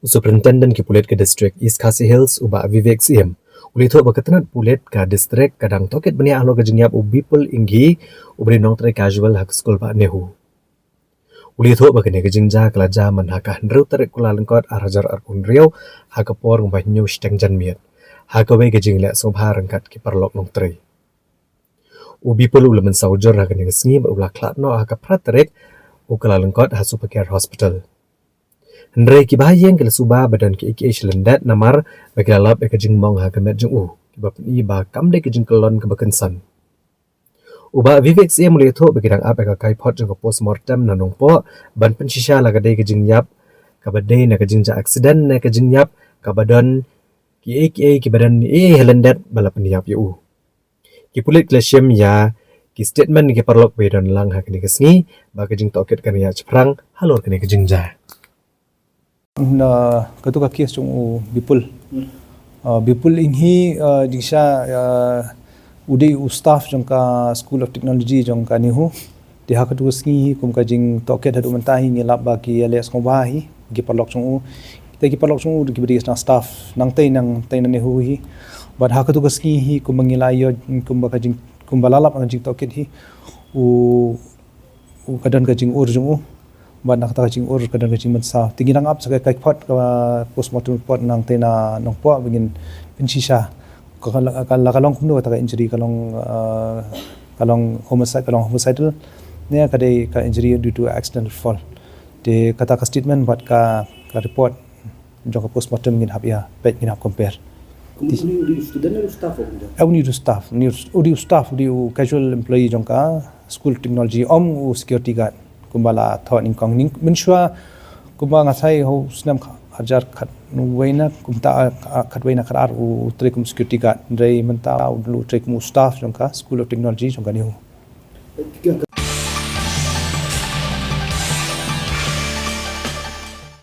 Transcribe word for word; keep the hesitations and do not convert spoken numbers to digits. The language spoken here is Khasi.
U Superintendent ki pulit ka District East Khasi Hills, u Bah Vivek Syiem, u la ïathuh ba ka tnat pulit ka district ka dang tohkit bniah halor ka jingïap u Bipul Inghi, uba dei u nongtrei casual ha ka skul Bah Nehu. U la ïathuh ba kane ka jingjia ka la jia man ha ka hynriew tarik Kyllalyngkot ar hajar arphew hynriew, ha ka por kumba hynñiew shiteng janmiet, ha kawei ka jingleh sngewbha ryngkat ki paralok nongtrei. U Bipul u la mynsaw jur ha kane ka sngi bad u la khlad noh ha ka phra tarik u Kyllalyngkot ha Supercare Hospital. Hynrei ki bahaïing ki la suba ba don kiei kiei sha lyndet namar ba ki la lap ïa ka jingmong ha ka met jong u, kiba pyni ba kam dei ka jingkyllon kaba kongsan. U Bah Vivek Syiem u la ïathuh ba ki dang ap ïa ka kaiphod jong ka postmortem na Nongpoh ban pynshisha la ka dei ka jingïap kaba dei na ka jingjia accident ne ka jingïap kaba don kiei kiei kiba don ei ei ha lyndet ba la pynïap ïa u. Ki pulit ki la shim ïa ki statement ki paralok ba ïadon lang ha kane ka sngi, ba ka jingtohkit kan ïa shaphrang halor kane ka jingjia. Na katu ka case jong u Bipul. Uh, Bipul Inghi, uh, jingshisha, uh, u dei u staff jong ka School of Technology jong ka Nehu. Te ha katu ka sngi hi kum ka jingtohkit haduh mynta hi ngi lap ba ki ïaleh sngewbha hi ki paralok jong u. Te ki paralok jong u kiba dei na staff nangtei nangtei na Nehu hi. Bad ha katu ka sngi hi kumba ngi la ïoh kumba ka jing kumba la lap ka jingtohkit hi. U u ka don ka jingur jong u. Bad na kata ka jingur ka don ka jingmynsaw. Te ngi dang ap sa ka kaiphod ka postmortem report nangtei na Nongpoh ba ngin pynshisha. Ka, ka, ka, la ka long kumno kata ka injury ka long, uh, ka long homicide, ka long homicidal. Ne ka dei ka injury due to accidental fall. Te kata ka statement bad ka, ka report jong ka postmortem ngin hap ïa peit, ngin hap compare. Kum uni u dei u student ne u staff o kumta? Eh, uni u dei u staff, uni u dei u staff, u dei u casual employee jong ka School of Technology, ym u security guard. Kumba la thoh nyngkong, nyngkong mynshuwa kumba nga sa ïohi ha u snem kha-, hajar khatwei na kumta, ah, khatwei na khatar u trei kum security guard. Hynrei mynta u dei u trei kum u staff jong ka School of Technology jong ka Nehu.